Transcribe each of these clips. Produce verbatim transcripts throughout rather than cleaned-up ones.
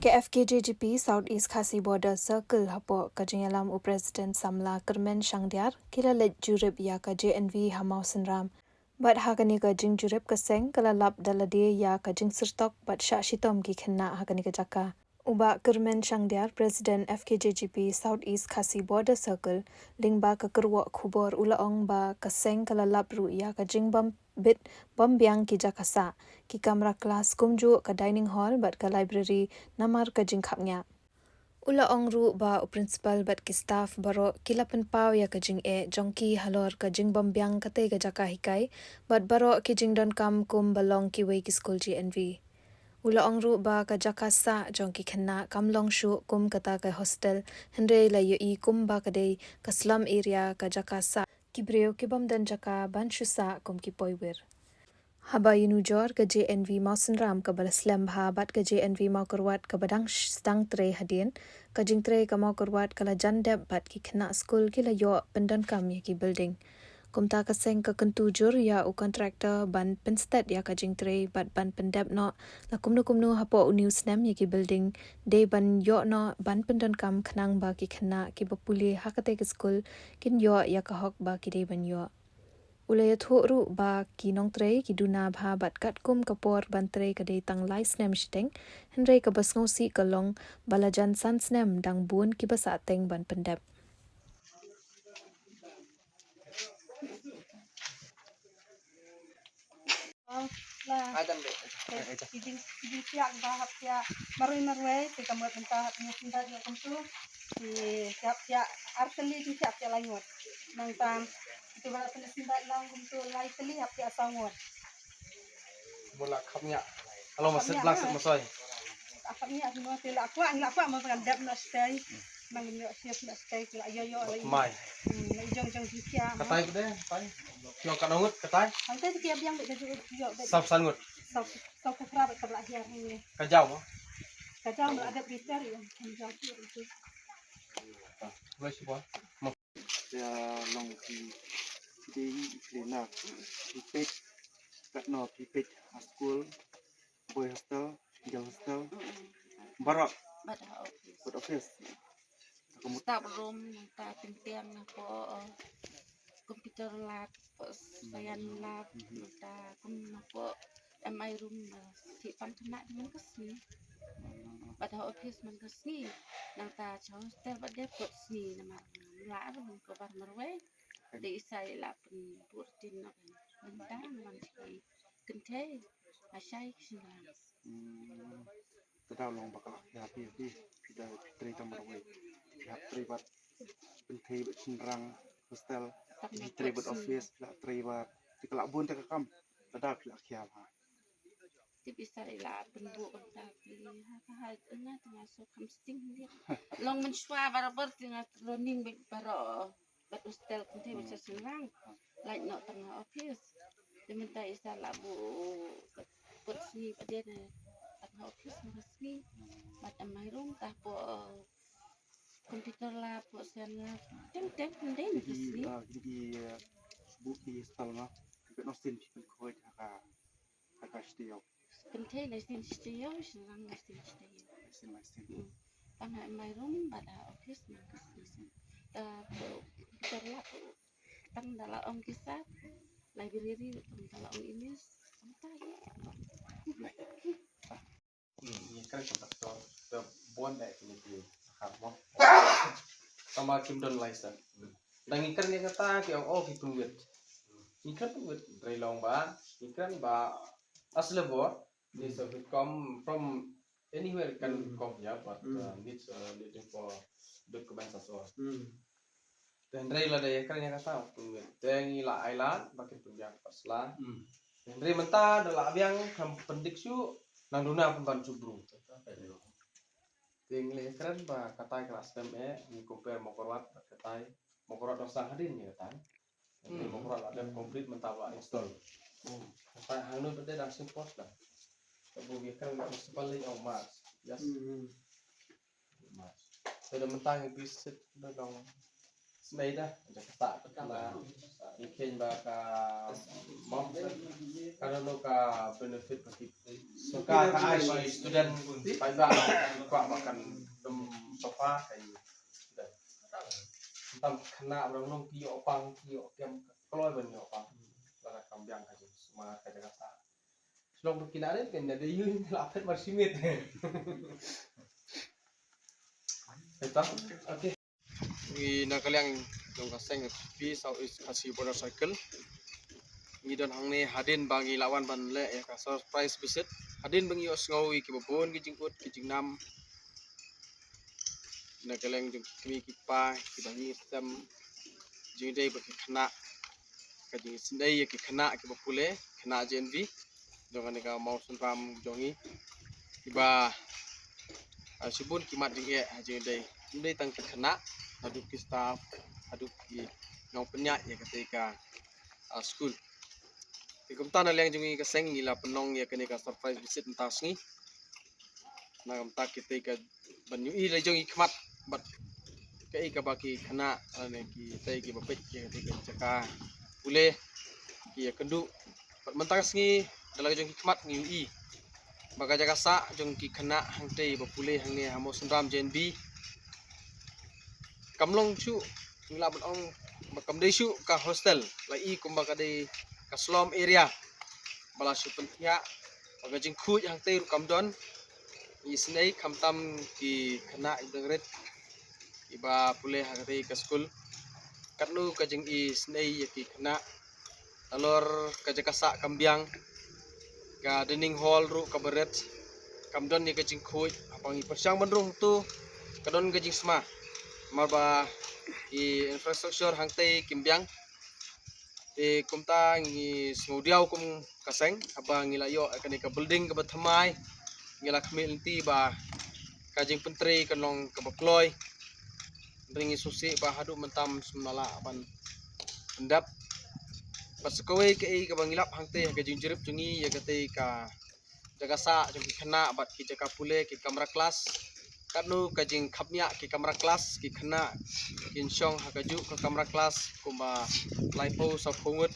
Ka F K J G P South East Khasi Border Circle hapoh ka jingïalam u President samla Kyrmen Shangdiar ki la leit jurip ïa ka J N V ha Mawsynram. Bad ha kane ka jingjurip ka seng ka la lap da lade ïa ka jingsyrtok bad shah shitom ki khynnah ha kane ka jaka. U Bah Kyrmen Shangdiar, President F K J G P South East Khasi Border Circle, lyngba ka kyrwoh khubor u la ong ba ka seng ka la lap ruh ïa ka jingbym bit bym biang ki jaka sah, ki kamra klas kumjuh ka dining hall bad ka library namar ka jingkhapngiah. U la ong ruh ba u principal bad ki staff baroh ki la pynpaw ïa ka jingeh jong ki halor ka jingbym biang katei ka jaka hikai bad baroh ki jingdonkam kum ba long kiwei ki skul J N V. U la ong ruh ba ka jaka sah jong ki khynnah kam long shuh kum kata ka hostel, hynrei la ïohi kum ba ka dei ka slum area ka jaka sah ki briew ki bym don jaka ban shu sah kum ki poiwir. Haba ïanujor ka J N V Mawsynram kaba la slem bha bad ka J N V Mawkyrwat kaba dang sh- sdang trei hadien, ka jingtrei ka Mawkyrwat ka la jan dep bad ki khynnah skul ki la ïoh pyndonkam ïa ki building. Kumta ka seng ka kyntu jur ïa u contractor ban pynsted ïa ka jingtrei bad ban pyndep noh la kumno kumno hapoh une u snem ïa ki building dei ban ïoh noh ban pyndonkam khnang ba ki khynnah kiba pule ha katei ka skul kin ïoh ïa ka hok ba ki dei ban ïoh. U la ïathuh ruh ba ki nongtrei ki duna bha bad katkum ka por ban trei ka dei tang lai snem shiteng, hynrei kaba sngewsih ka long ba la jan san snem dang bun kiba sah teng ban pyndep. Ki jing, ki jingphiah ba hap phiah marwei marwei, te ka mut mynta hap ngi sindai ïa kumtu. Ki hap phiah ar tylli ki hap phiah lai ngut. Nangta ki ba la sindai lang kumtu lai tylli hap phiah saw ngut. Mula khap nya. Alo masih blak sih masoi. Khap nya semua te la kwah, la kwah mau kan dep nak stay. Nang nyo siap nak stay la yo yo la. Mai. Hmm, la jong jong ki phiah. Katai bede, katai. Yo kan ngut katai. Katai ki biang bede yo bede. Sap san ngut. Sap sap ka kra bede ka bela hiar ni. Ka jaw mo. Ka jaw la dep bitar yo. Ka jaw tu tu. Boleh sih, Puan. Ïa long ki, ki dei ki cleaner, ki peit, katno ki peit ha skul, boy hostel, girl hostel, baroh, bad ha office. Bad office. Ka mut- staff room, nangta teng teng na ko, computer lab, ko science lab, nangta kum na ko M I room, na si pan kena di man ka sngi. Bad ha office man ka sngi. Nangta cha hostel bad dep kot sngi namar la ar bun ko bar marwei. Te isa ila pun bur tin na kan. Benda man ki kynthei. Ashai ki sila. Hmm. Te da long ba ka la khia phi phi. Phi da phi trei ta marwei. Phi hap trei bad kynthei bad shynrang hostel. Phi trei bad office, phi la trei bad. Te ka la bun te ka kam. Te da phi la khia ha. Tip isa ila pynbok kata ki ha ka ha nga tengah so kham sting dia. Long mynshuwa barabar tengah running big baro. Bad hostel kynthei bad sa shynrang. Lait noh tengah office. Te mynta isa la bu kot sngi bad dia tengah office tengah sngi. Bad amai rum ta po computer lab, po science lab. Teng teng kynthei bad sa sngi. Ki, ah, ki, ki, ah, bu ki hostel ma. Ki no sin ki pynkhoi ha ka. Aka shteo. Kynthei lai sien shteo, shynrang lai sien shteo. Lai sien, lai sien. Hmm. Tang ha my room, bad ha office, na office. Ta po, ta la po. Tang da la ong kisa. Library, tang da la ong English. Tang ta ye. Hmm, ni kren kontak to, to bon dai ni ti. Khat mo. Tama kim don lai sa. Dang ngi kren ïa kata ki ong, oh, ki pynwit. Ngi kren pynwit, drei long ba ngi kren ba as labor, they should come from anywhere can come here, but, uh, needs, uh, needing for documents as well. Te hynrei lada ïa kren ïa kata pynwit, te ngi la ai lad ba kin pynbiang pat sla. Te hynrei mynta da la biang, kam pyndik shuh, nang duna pynban shuh bru. Te ngi la ïa kren ba katai ka la stem eh, ngi compare Mawkyrwat bad katai. Mawkyrwat dang sdang hadien ïa katai. Mawkyrwat la dep complete, mynta ba install. Mynta hangno pat te dang shim post dang. Te bu ïa kren ba municipal lane ong March. Yes. March. Te da mynta ngi visit da dang Snei da, jaka sah ka khana. Ngi kheiñ ba ka map ka don ka benefit ba ki sorkar ka ai ba student paidbah kwah ba kan dum safa ka student. Tam khana ba long ki ïoh pang ki ïoh kem ka kloi ban ïoh pang. Lada kam biang ka jingma ka jaka sah. Shlong ba ki na re ken da de yun la phet mar simit. Eta. Okay. Ngi na ka liang jong ka seng P P South East Khasi Border Circle. Ngi don hangne hadien ba ngi la wan ban leh ïa ka surprise visit. Hadien ba ngi ïohsngew ïa kiba bun ki jingkut ki jingnam na ka liang jong ki kmie ki kpa kiba ngi sem jingdei bad ki khynnah, ka jingsnei ïa ki khynnah kiba pule, khynnah J N V jong kane ka Mawsynram jong ngi, kiba, ah, shibun ki mat jingeh ha jingdei. Ym dei tang ki khynnah, haduh ki staff, haduh ki nongpynïaid ïa katei ka, ah, skul. Te kumta na liang jong ngi ka seng ngi la pynlong ïa kane ka surprise visit mynta sngi. Na kumta kitei ka ban ïohi la jong i khmat bad kaei kaba ki khynnah lane kitei kiba peit ïa katei ka jaka pule ki ïakynduh. Bad mynta ka sngi da la jong ki khmat ngi ïohi ba ka jaka sah jong ki khynnah hangtei ba pule hangne ha Mawsynram J N V kam long shuh, ngi lah ban ong ba kam dei shuh ka hostel, la i kumba ka dei ka slum area. Ba la shu pynthiah ba ka jingkhuid hangtei ruh kam don. Isynei khamtam ki khynnah ki dang rit kiba pule ha katei ka skul. Katno ka jingisynei ïa ki khynnah. Nalor ka jaka sah kam biang, ka dining hall ruh kaba rit kam don ïa ka jingkhuid. Haba ngi pyrshang ban rung tu ka don ka jingsma namar ba ki infrastructure hangtei kim biang. Te kumta ngi sngewdiaw kum ka seng haba ngi la ïoh kane ka building kaba thymmai. Ngi la khmih lynti ba ka jingpyntrei kan long kaba kloi. Hynrei ngi sngewsih ba haduh mynta ym shym la lah ban pyndep. Bad sa kawei kaei kaba ngi lap hangtei ha ka jingjrip jong ngi ïa katei ka jaka sah jong ki khynnah bad ki jaka pule ki kamra klas. Katno ka jingkhapngiah ki kamra klas, ki khynnah kin shong ha kajuh ka kamra klas kumba laiphew saphew ngut.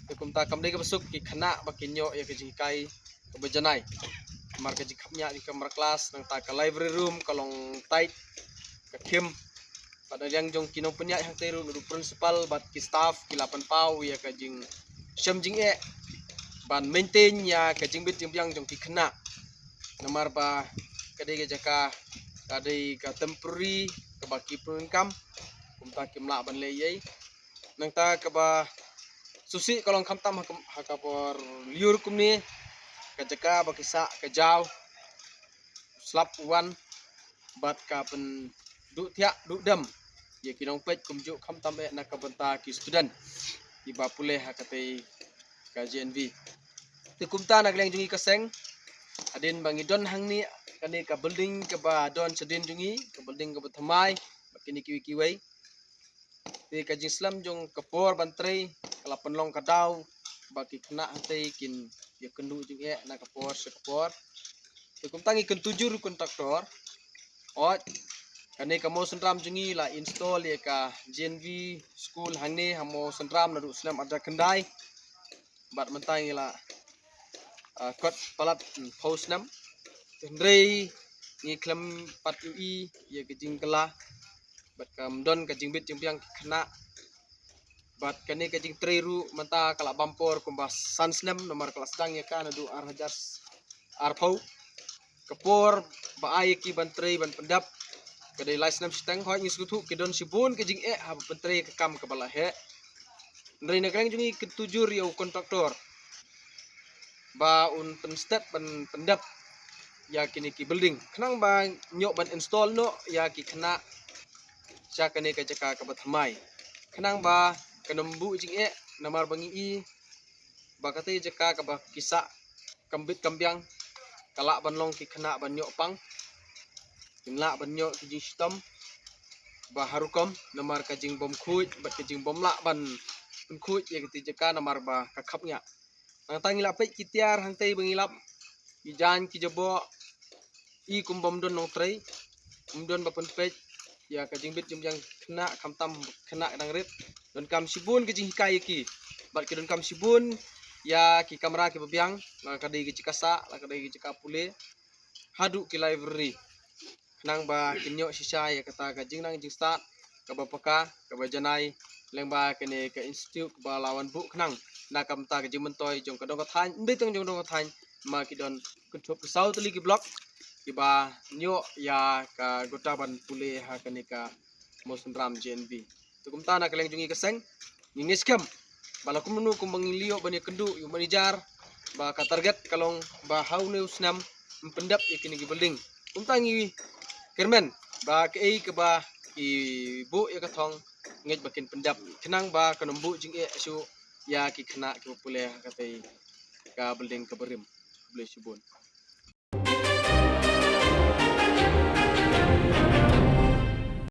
Te kumta kam dei kaba suk ki khynnah ba kin ïoh ïa ka jinghikai kaba janai. Namar ka jingkhapngiah ki kamra klas, nangta ka library room ka long tight, ka khim. Bad na liang jong ki nongpynïaid hangtei ruh, naduh principal bad ki staff ki la pynpaw ïa ka jingshem jingeh ban maintain ïa ka jingbit jingbiang jong ki khynnah. Namar ba ka dei ka jaka ka dei ka temporary kaba ki pyndonkam, kumta kim lah ban leh ei ei. Nangta kaba sngewsih ka long khamtam ha ka, ha ka por lyiur kumne, ka jaka ba ki sah ka jaw slap u wan bad ka pynduh thiah duh dem ïa ki nongpeit kumjuh khamtam eh na ka bynta ki student kiba pule ha katei ka J N V. Te kumta na ka liang jong ngi ka seng, hadien ba ngi don hangne kane ka building kaba don shadien jong ngi, ka building kaba thymmai bad kine kiwei kiwei. Te ka jingslem jong ka por ban trei ka la pynlong ka daw ba ki khynnah hangtei kin ïakynduh jingeh na ka por sha ka por. Te kumta ngi kyntu jur u kontraktor. Ot, kane ka Mawsynram jong ngi la install ïa ka J N V school hangne ha Mawsynram naduh snem ar hajar khyndai. Bad mynta ngi la, ah, kot palat, hmm, phew snem. Hynrei ngi khlem pat ïohi ïa ka jingkylla bad kam don ka jingbit jingbiang ki khynnah. Bad kane ka jingtrei ruh mynta ka la bam por kumba san snem namar ka la sdang ïa ka naduh ar hajar arphew. Ka por ba ai ïa ki ban trei ban pyndep ka dei lai snem shiteng, hooid ngi sngewthuh ki don shibun ka jingeh haba pyntrei ka kam kaba la heh. Hynrei na ka liang jong ngi kyntu jur ïa u kontraktor ba un pynstet ban pyndep ïa kine ki building khnang ba ngi ïoh ban install noh ïa ki khynnah sha kane ka jaka kaba thymmai, khnang ba kan ym buh jingeh. Namar ba ngi i ba katei jaka kaba ki sah kam bit kam biang ka lah ban long ki khynnah ban ïoh pang, kin lah ban ïoh ki jingshitom ba har rukom namar ka jingbymkhuid bad ka jingbymlah ban pynkhuid ïa katei jaka namar ba ka khapngiah. Nangta ngi la peit ki tiar hangtei ba ngi lap, ki jaiñ ki jaboh, i kum bym don nongtrei, ym don ba pynpeit. ïa ka jingbit jingbiang khynnah, khamtam khynnah ka dang rit. Donkam shibun ka jinghikai ïa ki. Bad ki donkam shibun ïa ki kamra kiba biang, la ka dei ka jaka sah, la ka dei ka jaka pule, haduh ki library. Khnang ba kin ïoh shisha ïa kata ka jingnang jingstad kaba paka, kaba janai lyngba kane ka institute kaba la wan buh khnang na ka bynta ka jingmyntoi jong ka dong ka thaiñ, ym dei tang jong ka dong ka thaiñ, ma ki don kynthup ka saw tylli ki block kiba ïoh ïa ka gota ban pule ha kane ka Mawsynram J N V. Te kumta na ka liang jong ngi ka seng, ngi ngeit skhem ba la kumno kumba ngi la ïoh ban ïakynduh ïa u manager, ba ka target ka long ba ha une u snem yn pyndep ïa kine ki building. Kumta ngi kyrmen ba kaei kaba ki buh ïa ka thong, ngeit ba kin pyndep, khnang ba kan ym buh jingeh shuh ïa ki khynnah kiba pule ha katei ka building kaba rim. Khublei shibun.